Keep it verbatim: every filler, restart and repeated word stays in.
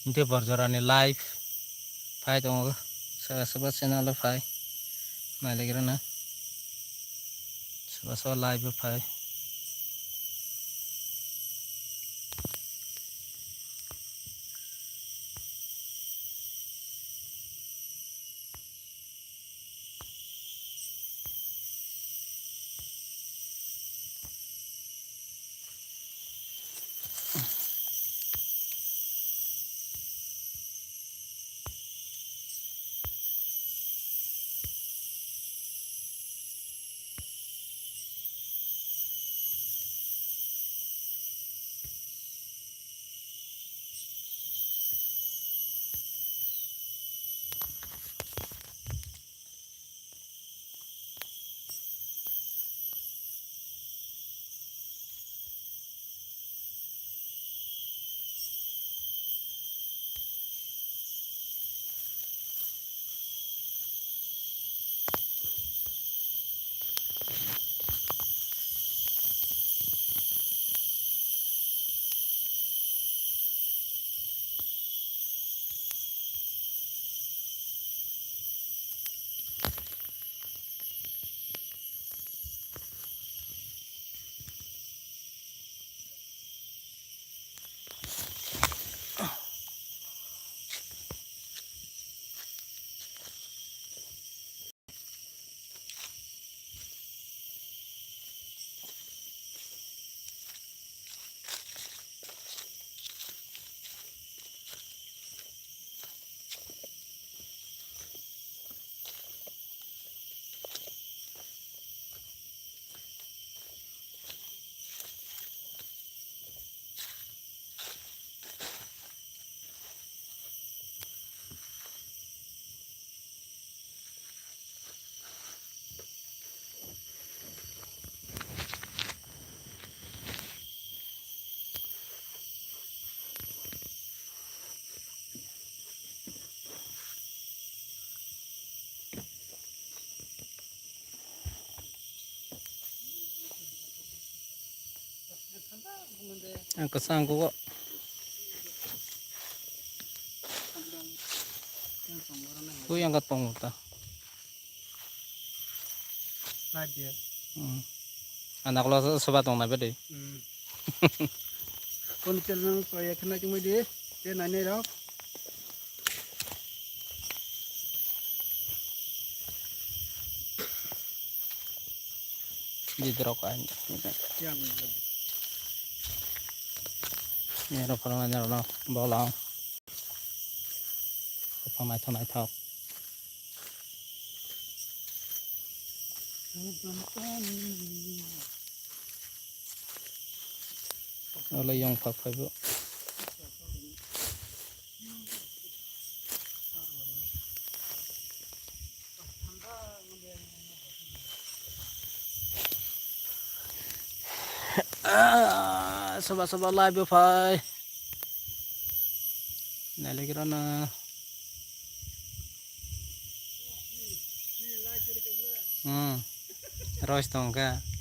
Hwnkhe Borjorani live phai tongo, soba soba channel o phai nailagrana, soba soba live o phai. Ang kwchang kugo. Ui ang ka tong ta. Laidia. Hmm. Anak lo soba tong na bede. Hmm. Kon channel ko ya khna chumai di. Te nai nai rok. Jidrok ain. Yang yang. Ni ro phano ni ro bolang. Buphang naithok naithok. Wala yong phak phaibo. Ah, soba soba live o phai. Nailagrana. Hmm. Rois tongkha.